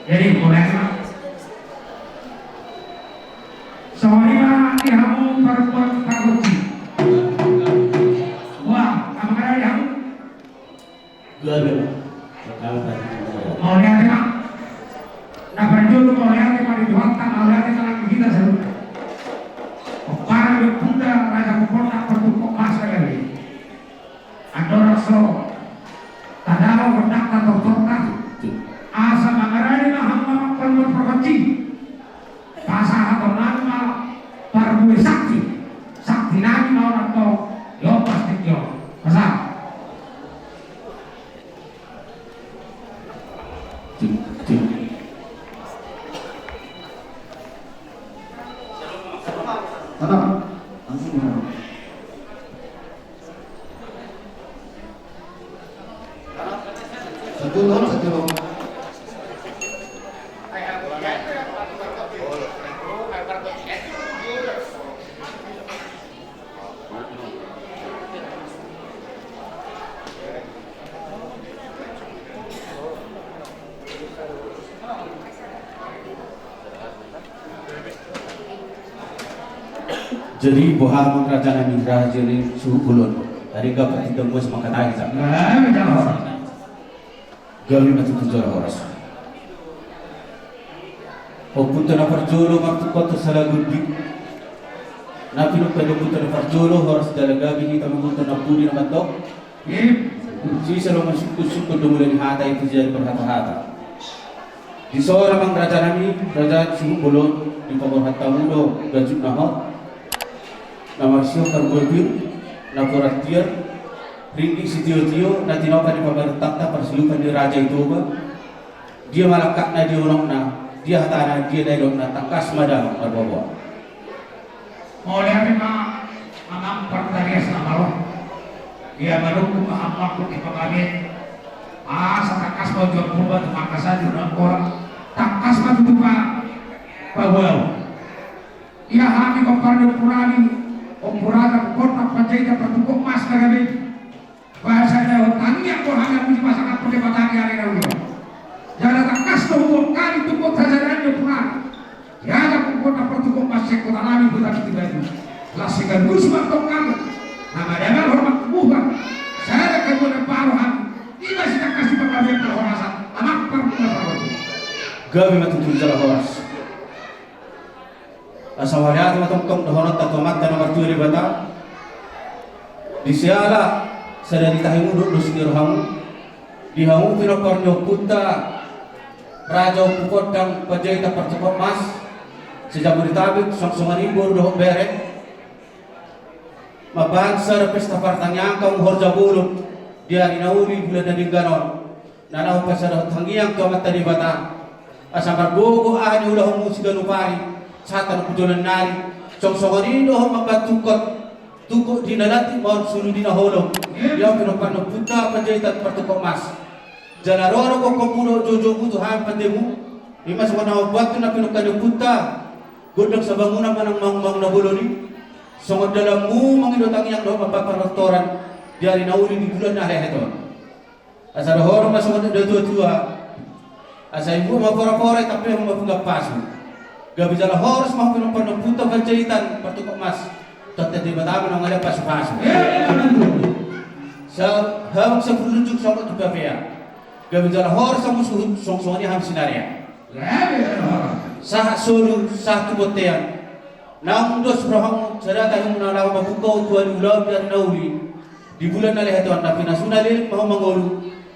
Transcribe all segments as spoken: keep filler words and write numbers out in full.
Jadi, mauliate ma. Songon i ma di hamu parboru pargonsi. Wah, apa kata di hamu? Dua, dua. Mauliate ma. Na parjolo mauliate ma di Tuhanta, mauliate ma di hita saluhutna. Pomparan ni ompunta Raja Pupon na partukok masa kali. Andorang so tadao gondangta tortorta, asa mangarani ma hamu amang parboru pargonsi. Pasahaton nami ma parbue sakti, sakti nami ma on antong di ombas tingki on. Pasahat. Langsung. Jadi boha amang raja nami, raja ni suhut bolon. Tadi gak bertindak gue sama kata kita. Gabe ma tutu jala horas. Ompunta na parjolo martungkot tu salagundi. Na pinungka ni ompunta na parjolo, horas jala gabe hita mangihut na pudi na mandok. Sisalo ma sungkun-sungkun do mula ni hata i tu jari parhata-hata. Dison amang raja nami, raja suhut bolon, dipaborhat hamu do gajut na hot, na marsiok harbue pir, na porat tiar, ringgit sitio-tio, na tinopa ni pamarentanta parsilupan ni Raja i Toba. Dia ma langkatna, dia unokna, dia hatana, dia nidokna, tangkas ma damang marboaboa. Mauliate ma amang partarias na malo. Ia manungkun ma hamu di panggabean. Asa tangkas ma uju Purba tu Makassar di Unang Kora. Tangkas ma tutu paboa. Ia hami pomparan ni ompunami, Ompu Raja Pupon Panjaitan partukok mas na gabe. Basa na tangiang do hami, hami pasahathon Debata di ari na uli on. Jala tangkas do huboan hami tu kota sadari on, Ompunami. Ia na huboan na partukok mas sian kota nami Huta Piti Batu. Las siganusu mantong hamu. Na madamar hormat tubuan. Sada kemudian baru hami. Ima sitangkas di panggabean parhorasan. Amang parmula parhormat. Gabe ma tutu jala horas. Asa mauliate ma tongtong dohononta tu Amanta na martua Debata. Di siala sada ni tahi mudok do singkir hamu. Di hamu pinompar ni ompunta Raja Ompu Gondang Panjaitan partukok mas se-Jabodetabek, songon i boru dohot bere. Mambahen sada pesta partangiangan hamu horja bolon di ari na uli bulan na denggan on. Na laho pasadahon tangiang tu Amanta Debata. Asa margogo aha ni ulaonmu siganup ari, sahat tu joloan nari. Songon i do hamu mambahen tungkot, tungkot di na lantik maol sulu di na holom. Ia pinompar ni ompunta Panjaitan partukok mas. Jala ro do gokhonmu dohot joujoumu tu hami pandemu. Ima songon na mambuat tu na pinungka ni ompunta Gondang Sabangunan manang mangunmangun na bolon i. Songon dalanmu mangido tangiang dohot mambahen panortoran di ari na uli di bulan na halehet on. Asa dohonon ma songon nidok ni natuatua. Asa imbur ma porapora, itampe ma punggan pasu. Gabe jala horas ma hamu pinompar ni ompunta Panjaitan partukok mas. Tongtong Debata ma na mangalean pasupasu. Sa habang sampulu runjung songon tu bapea. Gabe jala horas hamu suhut, songon i hamu sinarea. Sahat solu, sahat tu bontean. Naung dos rohamu sada tahimu na laho mambuka ulaon di ari na uli. Di bulan na halehet on na pinasuna leleng ma hamu mangolu.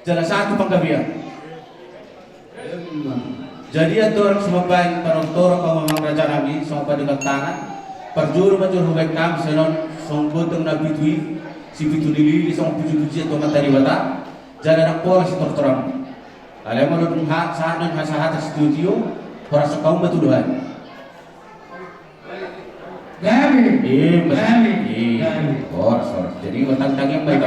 Jala sahat tu panggabean. Jadi andorang so mambahen panortoran hamu amang raja nami, songon pandekat tangan. Parjolo ma jolo hubahen hami sian on songon gondang na pitu i, sipitu ni lili songon pujipujian tu Amanta Debata. Jala ndang pola sitortoranmu. Alai molo dung sahat na hasahatan sitiotio, horas hamu ma tuduhan. Gabe. Gabe. Horas, horas. Jadi, tangiang baik.